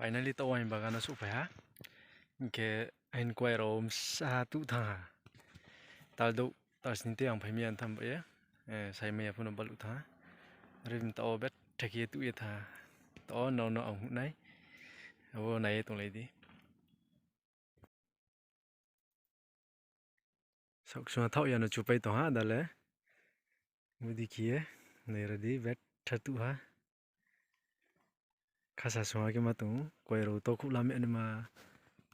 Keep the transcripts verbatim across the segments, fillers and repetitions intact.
Finally taoh wo aini bagan no souhphai ha. Hing khe aini kuai rao bsa tuh thanng ha. Tal douh, tal sning tei ang phai mi ya tham bai ye. Sai mai ya pho no baluh thanng ha. Are mi taoh wo betha khe ye tuh ye thanng ha. Taoh wo nrao no ang nuh nai. Abo nai ye tonglai di. Saohksung thaoh ya no chupai tong ha da le. Bodei khe ye, nai ra di, betha tuh ha. Khasa sung ha khe ma tong ou, kuai rao tokhouh lam ya naima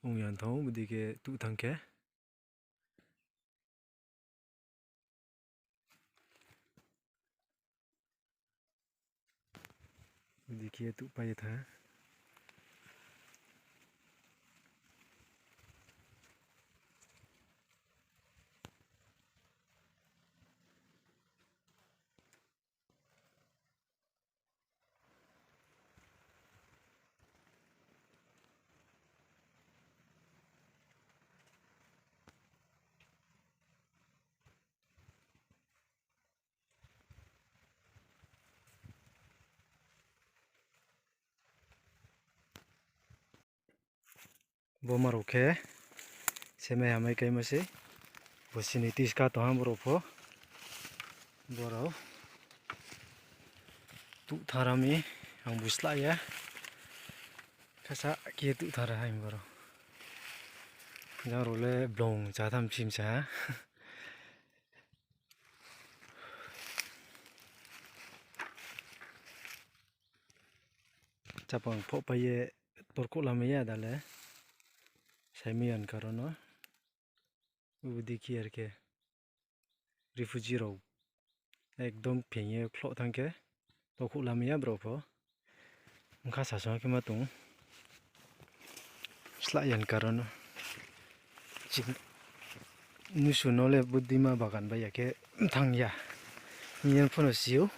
ong ya thanng ou, bodei khe tuh thanng khe. Bodei khe ye tuhpai ye thanng. Bo ma rao khe, semai hamai kaimo sei. Bo sini tiska tong ha bo rao pho. Bo rao tuh thanng ra mi, ang bu slah ya. Khasa khe tuh thanng ra ha bo rao. Jang rao le blong cha tham chim cha ha. Chapang phohpai ye torkhouh lamai ya da le. Sai mai ya ni karon no. Bodei khe ar khe refugee rao ekdom pheng ye khloh thanng khe, tokhouh lamai ya brao pho. Bkha sasung khe ma tong. Slah ya ni karon no. Nusu no le bodei ma bagan bai ya khe thanng ya. Hing ye pho no si ou.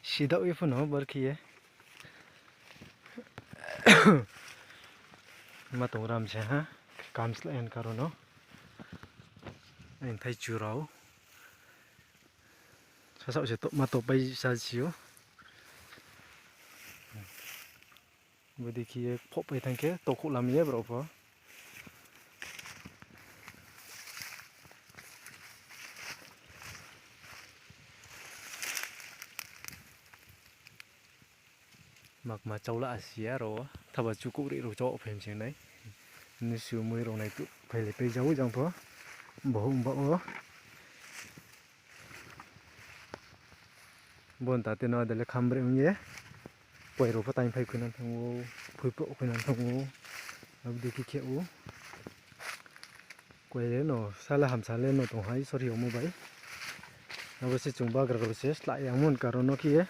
Sidaoh ye pho no bar khe ye. Ma tong ram se ha. Kam slah ya ni karon no. Aini thai chu rao. Sasaoh se ma topai sa si ou. Bodei khe ye phohpai thanng khe tokhouh lamai ya brao pho. Makma chaula asi ya rao, thaba chukouh ri rao chao phai mi se nai. Nusu mui rao nai tuh phailai pai jao jang pho. Bohouh ba wo. Bo ni tate no dele khambre ong ye. Kuai rao pho taing phai khuinang thanng ou, phuipro khuinang thanng ou. Abo dei khe khe ou. Kuai le no, sala hamsa le no tong ha, Isor yagmo bai. Abo se chung bagra rao se slah yagmo ni karon no khe ye.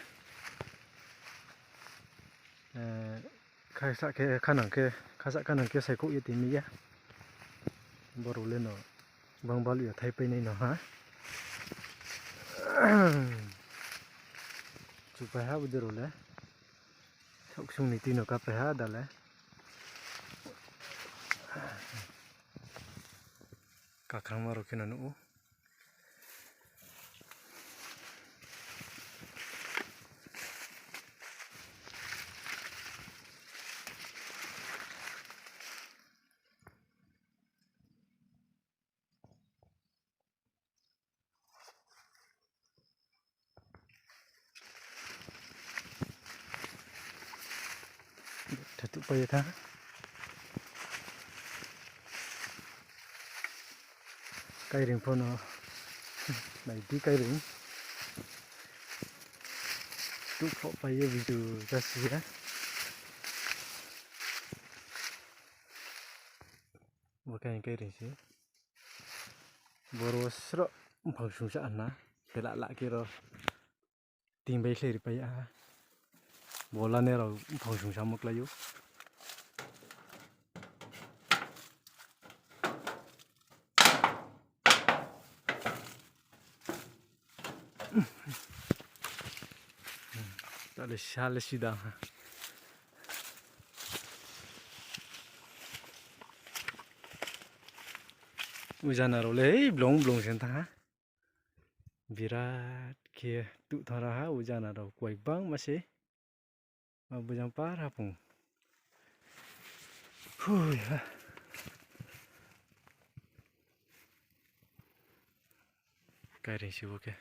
Khasa khe khanang khe, khasa khanang khe saikhouh ye tini ya. Bo rao le no, bang baluh ya thaipai nai no ha. Chupai ha bodei rao le. Saohksung ni tui no kapai ha da le. Kakhrangma rao khe no nuh ou. Thatuh pai ye tha. Kairing pho no. Nai di kairing. Tuh phoh pai ye video jasi ya. Bo khe kairing se. Boro sroh mphang sungsa hna. Khe la la khe ro. Ting bai khlai ri pai ya ha. Bo lane rao mphang sungsa mo klái ou. Tale sale sida ha. Ujana rao le blong blong se thanng ha. Birat khe tuh thanng ra ha ujana rao kuai bangma se. Abo jang par haphung. Hui ha. Kaireing se bo khe.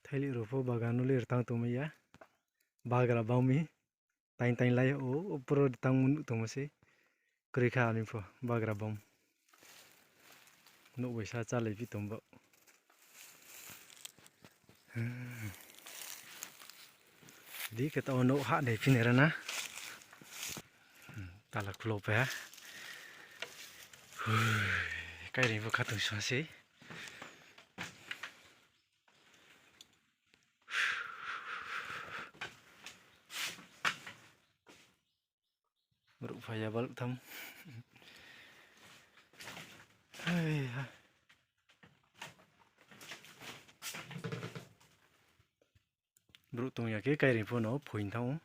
Thailih rao pho bagan no le rtang tongmai ya. Bagra bang mi. Taing taing lai ou, upro tang mo nuh tongmo sei. Kroi kha ani pho, bagra bang. Nouh bai sa chálai phi tong ba. Di khe taoh nouh hah nai phi nai ra na. Tala khulo pai ha. Kaireing pho khatungsung sei. Brouh phai ya baluh tham. Hai ha. Brouh tong ya khe kaireing pho no phoing thanng ou.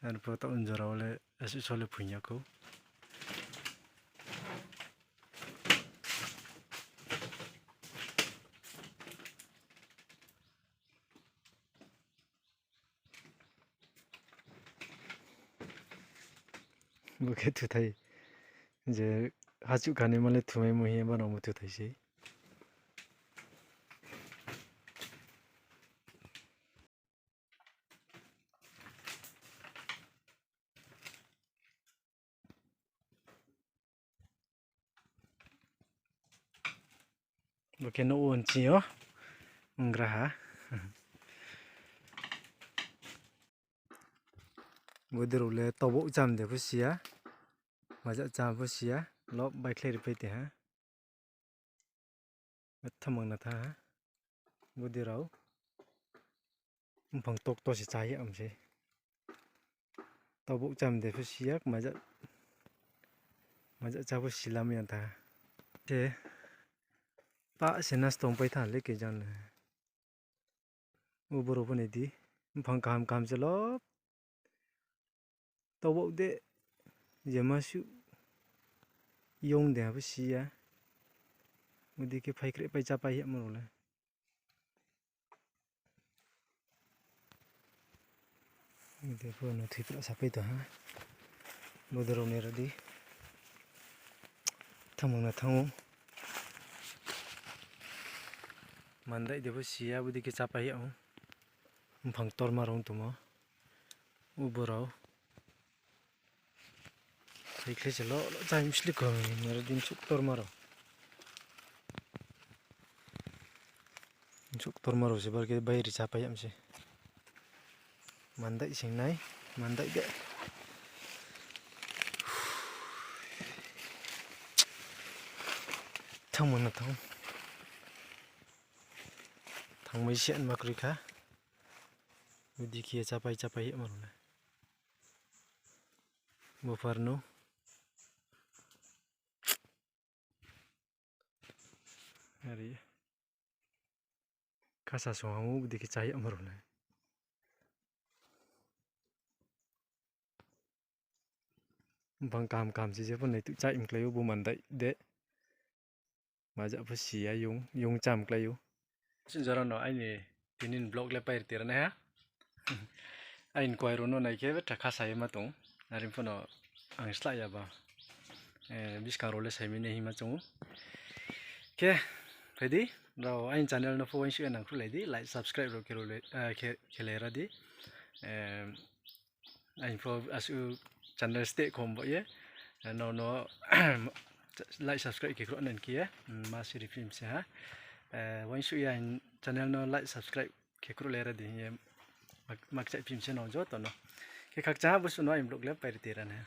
Arphuh taoh jora wo le asuh so le phoing ya khou. Bo khe thuthai, je hachuh kha ni ma le thumaimo hing ye banangmo thuthai sei. Bo khe nouh wo nching yo onggra ha. Bodei rao le tobouh cham de pho si ya, maja cham pho si ya, lob baikhlai ripai tong ha. Thamang na thanng ha. Bodei rao mphang tokto se chá ye am sei. Tobouh cham de pho si ya, maja, maja chá pho si lam ya tha. Khe pah se nastong pai thanng le khe jang le. O boro pho nai di, mphang kaham kaham se lo. Tobouh de, je ma suh yong de ha pho si ya. Bodei khe phaikreh pai chá pai yagmo rao le. Bodei pho no thuipra sapai tong ha. Bodei rao nai ra di. Thamang na thanng ou. Mandai de pho si ya, bodei khe chá pai yag ou. Mphang ktorma rao tongmo. O boro. Saikhlai se lo, lo chá msli kho, nai ra di msuh ktorma rao. Msuh ktorma rao se bar khe bai ri chá pai yam se. Mandai sing nai, mandai de. Thanngmo no thanng. Thanngmai se anma kroi kha. Bodei khe ye chá pai chá pai yagmo rao le. Bo phar no. Are. Khasa song ha, bodei khe chá yagmo rao le. Mphang kaham kaham se je pho nai tuh chá mklái ou bo mandai de. Maja pho si ya yong, yong chá mklái ou. Chini jora no aini tini ni vlog le pai ri tira nai ha. Aini kuai rao no nai khe betha khasa ye ma tong. Are pho no ang slah ya ba. Buskang rao le sai mi nai hing ma choung ou. Khe, phai di, rao aini channel no pho uaingsouh ye nangkhruhlai di, like, subscribe rao khe, khe, khelai ra di. Aini pho asuh channel steh khom bo ye. Nrao no like, subscribe khe khruh nai khe ye, ma siri phim se ha. Uaingsouh ye aini channel no like, subscribe khe khruhlai ra di hing ye, ma kchaih phim se nrao joto no. Khe khakchang ha, bo suh no aini vlog le pai ri tira nai ha.